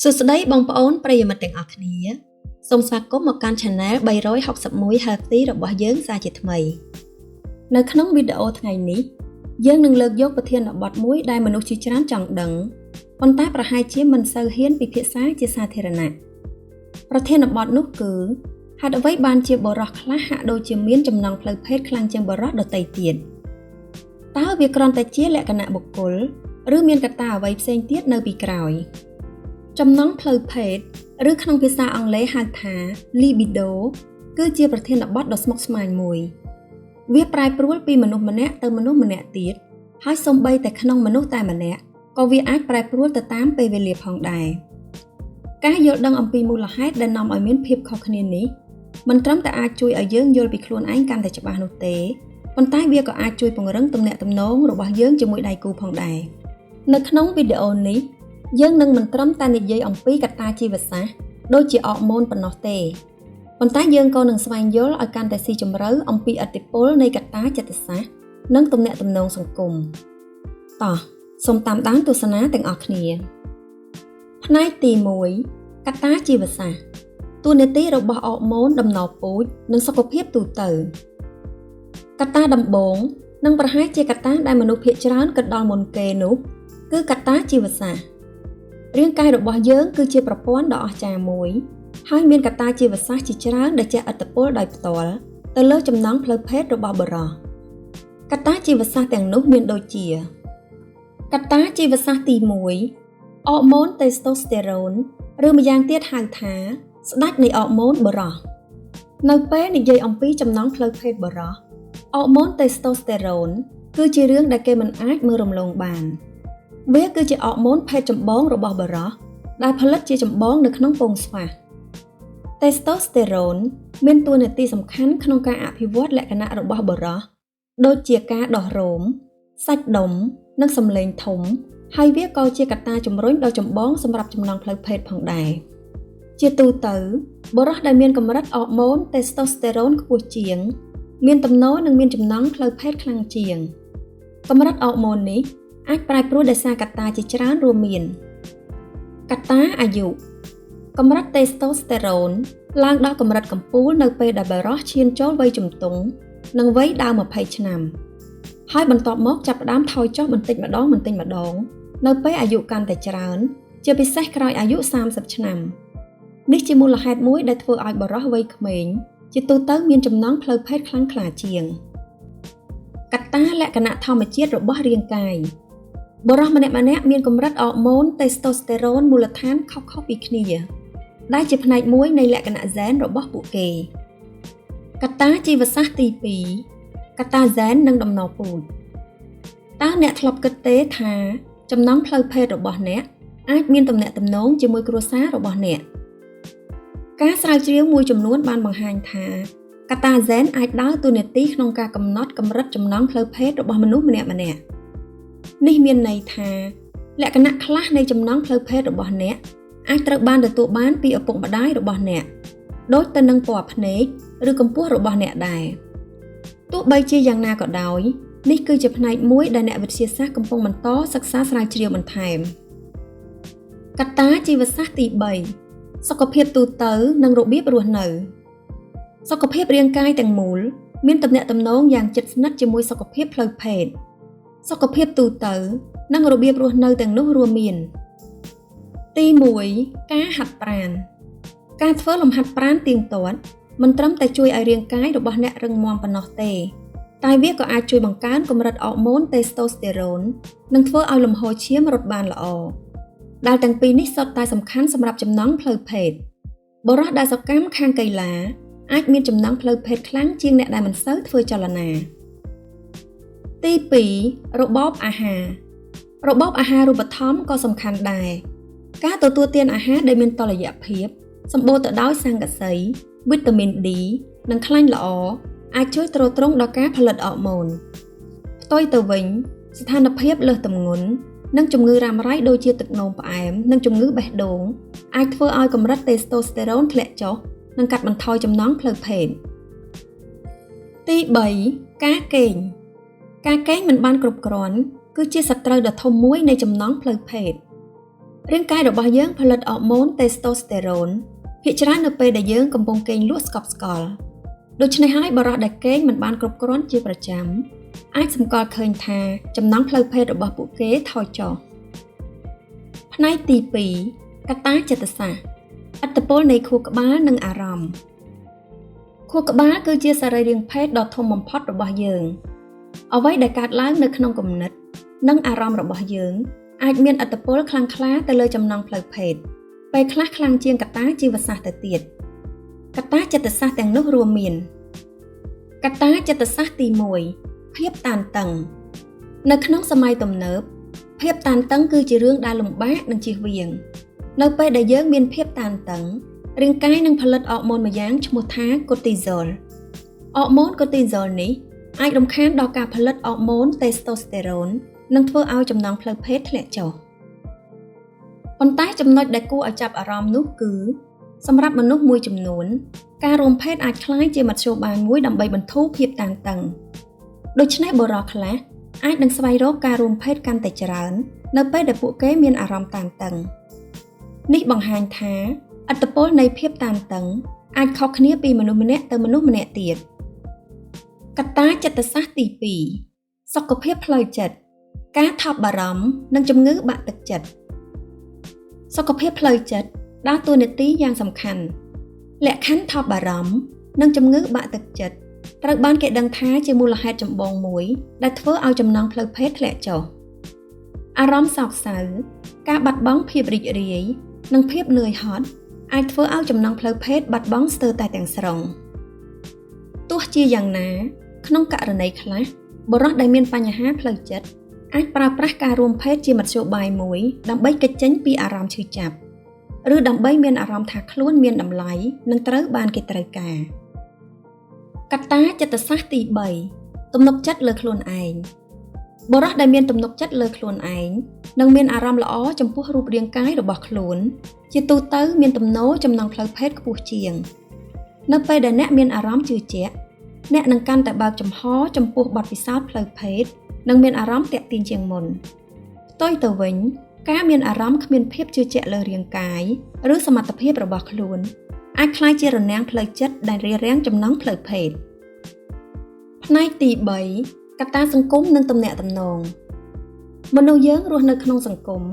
សួស្តីបងប្អូនប្រិយមិត្តទាំងអស់គ្នាសូមស្វាគមន៍មកកាន់ Channel 361 Healthy របស់យើងសាជាថ្មីនៅក្នុងវីដេអូថ្ងៃនេះយើងនឹងលើកយកប្រធានបទមួយដែលមនុស្សជាច្រើនចង់ដឹងប៉ុន្តែប្រហែលជាមិនសូវហ៊ានពិភាក្សាជាសាធារណៈប្រធានបទនោះគឺហេតុអ្វីបានជាបុរសខ្លះហាក់ដូចជាមានចំណង់ផ្លូវភេទខ្លាំងជាងបុរសដទៃទៀតតើវាគ្រាន់តែជាលក្ខណៈបុគ្គលឬមានកត្តាអ្វីផ្សេងទៀតនៅពីក្រោយចំណង់ផ្លូវភេទឬក្នុងភាសាអង់គ្លេសហៅថា libido គឺជាប្រធានបទដ៏ស្មុគស្មាញមួយវាប្រែប្រួលពីមនុស្សម្នាក់ទៅមនុស្សម្នាក់ទៀតហើយសូម្បីតែក្នុងមនុស្សតែម្នាក់ក៏វាអាចប្រែប្រួលទៅតាមពេលវេលាផងដែរការយល់ដឹងអំពីមូលហេតុដែលនាំឲ្យមានភាពខុសគ្នានេះមិនត្រឹមតែអាចជួយឲ្យយើងយល់ពីខ្លួនឯងកាន់តែច្បាស់នោះទេប៉ុន្តែវាក៏អាចជួយពង្រឹងទំនាក់ទំនងរបស់យើងជាមួយដៃគូផងដែរនៅក្នុងវីដេអូនេះយើងនឹងមិនត្រឹមតែនិយាយអំពីកត្តាជីវសាស្ត្រដូចជាអរម៉ូនប៉ុណ្ណោះទេប៉ុន្តែយើងក៏នឹងស្វែងយល់ឲ្យកាន់តែស៊ីជម្រៅអំពីឥទ្ធិពលនៃកត្តាចិត្តសាស្ត្រនិងទំនាក់ទំនងសង្គមតោះសូមតាមដានទស្សនាទាំងអស់គ្នាផ្នែកទី1កត្តាជីវសាស្ត្រតួនាទីរបស់អរម៉ូនដំណពូជនិងសុខភាពទូទៅកត្តាដំបូងនិងប្រហែលជាកត្តាដែលមនុស្សភាគច្រើនគិតដល់មុនគេនោះគឺកត្តាជីវសាស្ត្ររាងកាយរបស់យើងគឺជាប្រព័ន្ធដ៏អស្ចារ្យមួយហើយមានកត្តាជីវសាស្ត្រជាច្រើនដែលជះឥទ្ធិពលដោយផ្ទាល់ទៅលើចំណង់ផ្លូវភេទរបស់បុរសកត្តាជីវសាស្ត្រទាំងនោះមានដូចជាកត្តាជីវសាស្ត្រទី1អរម៉ូនតេស្តូស្តេរ៉ូនឬម្យ៉ាងទៀតហៅថាស្ដេចនៃអរម៉ូនបុរសនៅពេលនិយាយអំពីចំណង់ផ្លូវភេទបុរសអរម៉ូនតេស្តូស្តេរ៉ូនគឺជារឿងដែលគេមិនអាចមើលរំលងបានវាគឺជាអរម៉ូនភេទចម្បងរបស់បុរសដែលផលិតជាចម្បងនៅក្នុងពងស្វាសតេស្តូស្តេរ៉ូនមានតួនាទីសំខាន់ក្នុងការអភិវឌ្ឍលក្ខណៈរបស់បុរសដូចជាការដោះរោមសាច់ដុំនិងសម្លេងធំហើយវាក៏ជាកត្តាជំរុញដ៏ចម្បងសម្រាប់ចំណង់ផ្លូវភេទផងដែរជាទូទៅបុរសដែលមានកម្រិតអរម៉ូនតេស្តូស្តេរ៉ូនខ្ពស់ជាងមានទំនោរនិងមានចំណង់ផ្លូវភេទខ្លាំងជាងកម្រិតអរម៉ូននេះអាចប្រែប្រួលដោយសារកត្តាជាច្រើនរួមមានកត្តាអាយុកម្រិតតេស្តូស្តេរ៉ូនឡើងដល់កម្រិតកំពូលនៅពេលដែលបុរសឈានចូលវ័យជំទង់និងវ័យដើម20ឆ្នាំហើយបន្ទាប់មកចាប់ផ្ដើមថយចុះបន្តិចម្ដងបន្តិចម្ដងនៅពេលអាយុកាន់តែច្រើនជាពិសេសក្រោយអាយុ30ឆ្នាំនេះជាមូលហេតុមួយដែលធ្វើឲ្យបុរសវ័យក្មេងជាទូទៅមានចំណង់ផ្លូវភេទខ្លាំងក្លាជាងកត្តាលក្ខណៈធម្មជាតិរបស់រាងកាយបុរសម្នាក់ៗមានកម្រិតអរម៉ូនតេស្តូស្តេរ៉ូនមូលដ្ឋានខុសៗពីគ្នាដែលជាផ្នែកមួយនៃលក្ខណៈហ្សែនរបស់ពួកគេកត្តាជីវសាស្ត្រទី2កត្តាហ្សែននិងដំណពូជតើអ្នកធ្លាប់គិតទេថាចំណង់ផ្លូវភេទរបស់អ្នកអាចមានទំនាក់ទំនងជាមួយគ្រួសាររបស់អ្នកការស្រាវជ្រាវមួយចំនួនបានបង្ហាញថាកត្តាហ្សែនអាចដើរតួនាទីក្នុងការកំណត់កម្រិតចំណង់ផ្លូវភេទរបស់មនុស្សម្នាក់ៗនេះមានន័យថាលក្ខណៈខ្លះនៃចំណង់ផ្លូវភេទរបស់អ្នកអាចត្រូវបានទទួលបានពីឪពុកម្ដាយរបស់អ្នកដូចទៅនឹងពណ៌ភ្នែកឬកម្ពស់របស់អ្នកដែរទោះបីជាយ៉ាងណាក៏ដោយនេះគឺជាផ្នែកមួយដែលអ្នកវិទ្យាសាស្ត្រកំពុងបន្តសិក្សាស្រាវជ្រាវបន្ថែមកត្តាជីវសាស្ត្រទី3សុខភាពទូទៅនិងរបៀបរស់នៅសុខភាពរាងកាយទាំងមូលមានទំនាក់ទំនងយ៉ាងជិតស្និទ្ធជាមួយសុខភាពផ្លូវភេទសុខភាពទូទៅនិងរបៀបរស់នៅទាំងនោះរួមមានទី1ការហាត់ប្រាណការធ្វើលំហាត់ប្រាណទៀងទាត់មិនត្រឹមតែជួយឲ្យរាងកាយរបស់អ្នករឹងមាំប៉ុណ្ណោះទេតែវាក៏អាចជួយបង្កើនកម្រិតអរម៉ូនតេស្តូស្តេរ៉ូននិងធ្វើឲ្យលំហូរឈាមរត់បានល្អដែលទាំងពីរនេះសុទ្ធតែសំខាន់សម្រាប់ចំណង់ផ្លូវភេទបុរសដែលសកម្មខាងកីឡាអាចមានចំណង់ផ្លូវភេទខ្លាំងជាងអ្នកដែលមិនសូវធ្វើចលនាទី2របបអាហាររបបអាហារូបត្ថម្ភក៏សំខាន់ដែរការទទួលទានអាហារដែលមានតុល្យភាពសម្បូរទៅដោយស័ង្កសីវីតាមីន D និងខ្លាញ់ល្អអាចជួយទ្រទ្រង់ដល់ការផលិតអរម៉ូនផ្ទុយទៅវិញស្ថានភាពលើសទម្ងន់និងជំងឺរ៉ាំរ៉ៃដូចជាទឹកនោមផ្អែមនិងជំងឺបេះដូងអាចធ្វើឲ្យកម្រិតតេស្តូស្តេរ៉ូនធ្លាក់ចុះនិងកាត់បន្ថយចំណង់ផ្លូវភេទទី3ការគេងការគេងមិនបានគ្រប់គ្រាន់គឺជាសត្រូវដ៏ធំមួយនៃចំណង់ផ្លូវភេទ រាងកាយរបស់យើងផលិតអរម៉ូនតេស្តូស្តេរ៉ូនភាគច្រើននៅពេលដែលយើងកំពុងគេងលក់ស្កប់ស្កល់ដូច្នេះហើយបុរសដែលគេងមិនបានគ្រប់គ្រាន់ជាប្រចាំអាចសម្គាល់ឃើញថាចំណង់ផ្លូវភេទរបស់ពួកគេថយចុះផ្នែកទី2កត្តាចិត្តសាស្ត្រឥទ្ធិពលនៃខួរក្បាលនិងអារម្មណ៍ខួរក្បាលគឺជាសរីរាង្គភេទដ៏ធំបំផុតរបស់យើងអ្វីដែលកើតឡើងនៅក្នុងគំនិតនិងអារម្មណ៍របស់យើងអាចមានឥទ្ធិពលខ្លាំងក្លាទៅលើចំណង់ផ្លូវភេទពេលខ្លះខ្លាំងជាងកត្តាជីវសាស្ត្រទៅទៀតកត្តាចិត្តសាស្ត្រទាំងនោះរួមមានកត្តាចិត្តសាស្ត្រទី1ភាពតានតឹងនៅក្នុងសម័យទំនើបភាពតានតឹងគឺជារឿងដែលលំបាកនិងជៀសវាងនៅពេលដែលយើងមានភាពតានតឹងរាងកាយនឹងផលិតអរម៉ូនម្យ៉ាងឈ្មោះថាកូទីហ្សូលអរម៉ូនកូទីហ្សូលនេះអាចរំខានដល់ការផលិតអរម៉ូនតេស្តូស្តេរ៉ូននិងធ្វើឲ្យចំណង់ផ្លូវភេទធ្លាក់ចុះប៉ុន្តែចំណុចដែលគួរឲ្យចាប់អារម្មណ៍នោះគឺសម្រាប់មនុស្សមួយចំនួនការរួមភេទអាចក្លាយជាមធ្យោបាយមួយដើម្បីបន្ធូរភាពតានតឹងដូច្នេះបុរសខ្លះអាចនឹងស្វែងរកការរួមភេទកាន់តែច្រើននៅពេលដែលពួកគេមានអារម្មណ៍តានតឹងនេះបង្ហាញថាឥទ្ធិពលនៃភាពតានតឹងអាចខុសគ្នាពីមនុស្សម្នាក់ទៅមនុស្សម្នាក់ទៀតកត្តាចិត្តសាស្ត្រទី2សុខភាពផ្លូវចិត្តការថប់បារម្ភនិងជំងឺបាក់ទឹកចិត្តសុខភាពផ្លូវចិត្តដើរតួនាទីយ៉ាងសំខាន់លក្ខខណ្ឌថប់បារម្ភនិងជំងឺបាក់ទឹកចិត្តត្រូវបានគេដឹងថាជាមូលហេតុចម្បងមួយដែលធ្វើឲ្យចំណង់ផ្លូវភេទធ្លាក់ចុះអារម្មណ៍សោកសៅការបាត់បង់ភាពរីករាយនិងភាពនឿយហត់អាចធ្វើឲ្យចំណង់ផ្លូវភេទបាត់បង់ស្ទើរតែទាំងស្រុងទោះជាយ៉ាងណាក្នុងករណីខ្លះបុរសដែលមានបញ្ហាផ្លូវចិត្តអាចប្រើប្រាស់ការរួមភេទជាមធ្យោបាយមួយដើម្បីគេចចេញពីអារម្មណ៍ឈឺចាប់ឬដើម្បីមានអារម្មណ៍ថាខ្លួនមានតម្លៃនិងត្រូវបានគេត្រូវការកត្តាចិត្តសាស្ត្រទី3ទំនុកចិត្តលើខ្លួនឯងបុរសដែលមានទំនុកចិត្តលើខ្លួនឯងនិងមានអារម្មណ៍ល្អចំពោះរូបរាងកាយរបស់ខ្លួនជាទូទៅមានទំនោរចំណង់ផ្លូវភេទខ្ពស់ជាងនៅពេលដែលអ្នកមានអារម្មណ៍ជឿជាក់អ្នកនឹងកាន់តែបើកចំហចំពោះបទពិសោធន៍ផ្លូវភេទនិងមានអារម្មណ៍ទាក់ទាញជាងមុនផ្ទុយទៅវិញការមានអារម្មណ៍គ្មានភាពជឿជាក់លើរាងកាយឬសមត្ថភាពរបស់ខ្លួនអាចក្លាយជារនាំងផ្លូវចិត្តដែលរារាំងចំណង់ផ្លូវភេទផ្នែកទី3កត្តាសង្គមនិងទំនាក់ទំនងមនុស្សយើងរស់នៅក្នុងសង្គម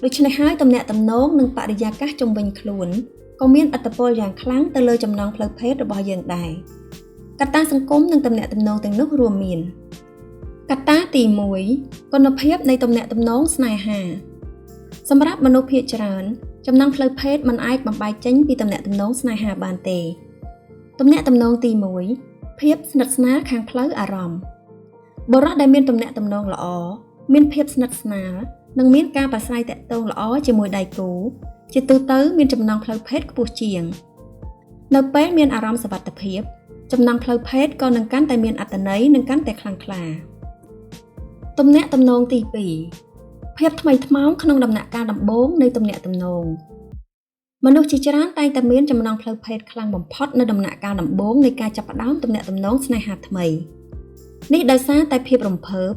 ដូច្នេះហើយទំនាក់ទំនងនិងបរិយាកាសជុំវិញខ្លួនក៏មានឥទ្ធិពលយ៉ាងខ្លាំងទៅលើចំណង់ផ្លូវភេទរបស់យើងដែរកត្តាសង្គមនិងទំនាក់ទំនងទាំងនោះរួមមានកត្តាទី1គុណភាពនៃទំនាក់ទំនងស្នេហាសម្រាប់មនុស្សភាគច្រើនចំណង់ផ្លូវភេទមិនអាចបំបែកចេញពីទំនាក់ទំនងស្នេហាបានទេទំនាក់ទំនងទី1ភាពស្និទ្ធស្នាលខាងផ្លូវអារម្មណ៍បុរសដែលមានទំនាក់ទំនងល្អមានភាពស្និទ្ធស្នាលនិងមានការប្រាស្រ័យទាក់ទងល្អជាមួយដៃគូជាទូទៅមានចំណង់ផ្លូវភេទខ្ពស់ជាងនៅពេលមានអារម្មណ៍សុវត្ថិភាពចំណង់ផ្លូវភេទក៏នឹងកាន់តែមានអត្ថន័យនិងកាន់តែខ្លាំងក្លាទំនាក់ទំនងទី2ភាពថ្មីថ្មោងក្នុងដំណាក់កាលដំបូងនៃទំនាក់ទំនងមនុស្សជាច្រើនតែងតែមានចំណង់ផ្លូវភេទខ្លាំងបំផុតនៅដំណាក់កាលដំបូងនៃការចាប់ផ្ដើមទំនាក់ទំនងស្នេហាថ្មីនេះដោយសារតែភាពរំភើប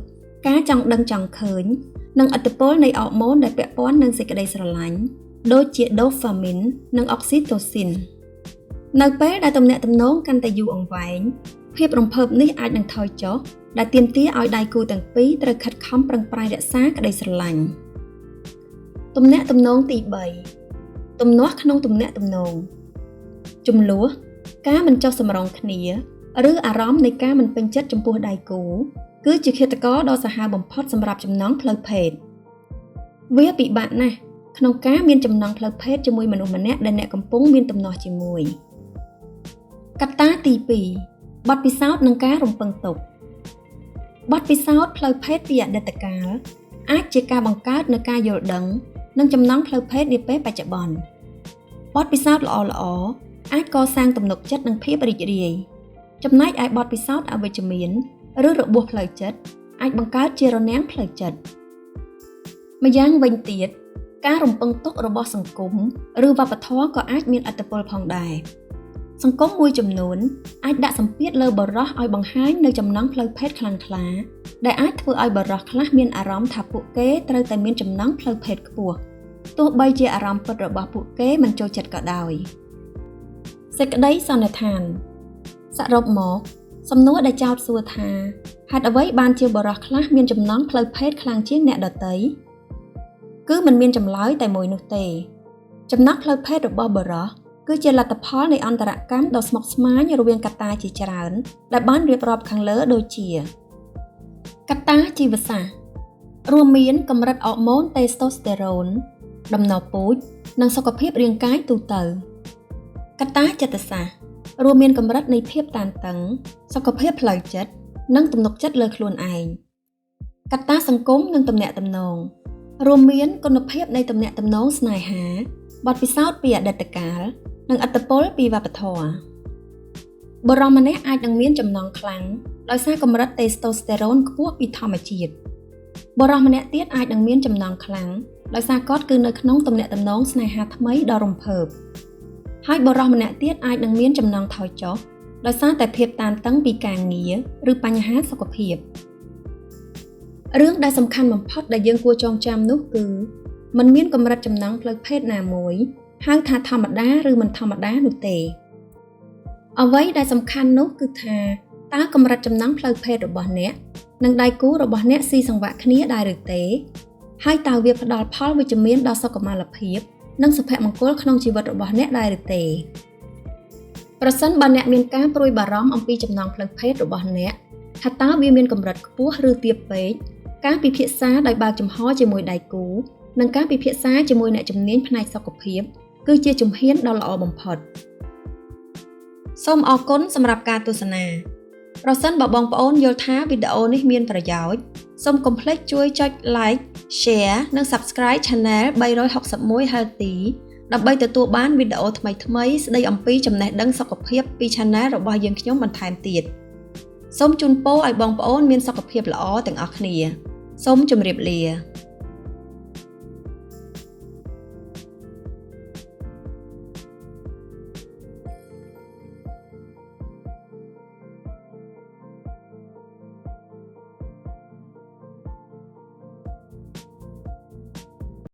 ការចង់ដឹងចង់ឃើញនិងឥទ្ធិពលនៃអរម៉ូនដែលពាក់ព័ន្ធនឹងសេចក្តីស្រឡាញ់ដូចជាដូហ្វាមីននិងអុកស៊ីតូស៊ីននៅពេលដែលទំនាក់ទំនងកាន់តែយូរអង្វែងភាពរំភើបនេះអាចនឹងថយចុះដែលទាមទារឲ្យដៃគូទាំងពីរត្រូវខិតខំប្រឹងប្រែងរក្សាក្តីស្រឡាញ់ទំនាក់ទំនងទី3ទំនាស់ក្នុងទំនាក់ទំនងជម្លោះការមិនចុះសម្រុងគ្នាឬអារម្មណ៍នៃការមិនពេញចិត្តចំពោះដៃគូគឺជាឃាតករដ៏សាហាវបំផុតសម្រាប់ចំណង់ផ្លូវភេទវាពិបាកណាស់ក្នុងការមានចំណង់ផ្លូវភេទជាមួយមនុស្សម្នាក់ដែលអ្នកកំពុងមានទំនាស់ជាមួយកត្តាទី2បទពិសោធន៍និងការរំពឹងទុកបទពិសោធន៍ផ្លូវភេទពីអតីតកាលអាចជាការបង្កើតនូវការយល់ដឹងនិងចំណង់ផ្លូវភេទនាពេលបច្ចុប្បន្នបទពិសោធន៍ល្អៗអាចកសាងទំនុកចិត្តនិងភាពរីករាយចំណែកឯបទពិសោធន៍អវិជ្ជមានឬរបួសផ្លូវចិត្តអាចបង្កើតជារនាំងផ្លូវចិត្តម្យ៉ាងវិញទៀតការរំពឹងទុករបស់សង្គមឬវប្បធម៌ក៏អាចមានឥទ្ធិពលផងដែរសង្គមមួយចំនួនអាចដាក់សម្ពាធលើបុរសឲ្យបង្ហាញនូវចំណង់ផ្លូវភេទខ្លាំងក្លាដែលអាចធ្វើឲ្យបុរសខ្លះមានអារម្មណ៍ថាពួកគេត្រូវតែមានចំណង់ផ្លូវភេទខ្ពស់ ទោះបីជាអារម្មណ៍ពិតរបស់ពួកគេមិនចូលចិត្តក៏ដោយសេចក្តីសន្និដ្ឋានសរុបមកសំណួរដែលចោទសួរថាហេតុអ្វីបានជាបុរសខ្លះមានចំណង់ផ្លូវភេទខ្លាំងជាងអ្នកដទៃគឺមិនមានចម្លើយតែមួយនោះទេចំណង់ផ្លូវភេទរបស់បុរសគឺជាលទ្ធផលនៃអន្តរកម្មដ៏ស្មុគស្មាញរវាងកត្តាជាច្រើនដែលបានរៀបរាប់ខាងលើដូចជាកត្តាជីវសាស្ត្ររួមមានកម្រិតអរម៉ូនតេស្តូស្តេរ៉ូនដំណពូជនិងសុខភាពរាងកាយទូទៅកត្តាចិត្តសាស្ត្ររួមមានកម្រិតនៃភាពតានតឹងសុខភាពផ្លូវចិត្តនិងទំនុកចិត្តលើខ្លួនឯងកត្តាសង្គមនិងទំនាក់ទំនងរួមមានគុណភាពនៃទំនាក់ទំនងស្នេហាបទពិសោធន៍ពីអតីតកាលនិងឥទ្ធិពលពីវប្បធម៌បុរសម្នាក់អាចនឹងមានចំណង់ខ្លាំងដោយសារកម្រិតតេស្តូស្តេរ៉ូនខ្ពស់ពីធម្មជាតិបុរសម្នាក់ទៀតអាចនឹងមានចំណង់ខ្លាំងដោយសារគាត់គឺនៅក្នុងទំនាក់ទំនងស្នេហាថ្មីដ៏រំភើបហើយបុរសម្នាក់ទៀតអាចនឹងមានចំណង់ថយចុះដោយសារតែភាពតានតឹងពីការងារឬបញ្ហាសុខភាពរឿងដែលសំខាន់បំផុតដែលយើងគួរចងចាំនោះគឺមិនមានកម្រិតចំណង់ផ្លូវភេទណាមួយហៅថាធម្មតាឬមិនធម្មតានោះទេអ្វីដែលសំខាន់នោះគឺថាតើកម្រិតចំណង់ផ្លូវភេទរបស់អ្នកនិងដៃគូរបស់អ្នកស៊ីសង្វាក់គ្នាដែរឬទេហើយតើវាផ្ដល់ផលវិជ្ជមានដល់សុខុមាលភាពនិងសុភមង្គលក្នុងជីវិតរបស់អ្នកដែរឬទេប្រសិនបើអ្នកមានការព្រួយបារម្ភអំពីចំណង់ផ្លូវភេទរបស់អ្នកថាតើវាមានកម្រិតខ្ពស់ឬទាបពេកការពិភាក្សាដោយបើកចំហជាមួយដៃគូនិងការពិភាក្សាជាមួយអ្នកជំនាញផ្នែកសុខភាពគឺជាជំហានដ៏ល្អបំផុតសូមអរគុណសម្រាប់ការទស្សនាប្រសិនបើបងប្អូនយល់ថាវីដេអូនេះមានប្រយោជន៍សូមកុំភ្លេចជួយចុច Like Share និង Subscribe Channel 361 Healthy ដើម្បីទទួលបានវីដេអូថ្មីៗស្ដីអំពីចំណេះដឹងសុខភាពពី Channel របស់យើងខ្ញុំបន្ថែមទៀតសូមជូនពរឲ្យបងប្អូនមានសុខភាពល្អទាំងអស់គ្នាសូមជម្រាបលា។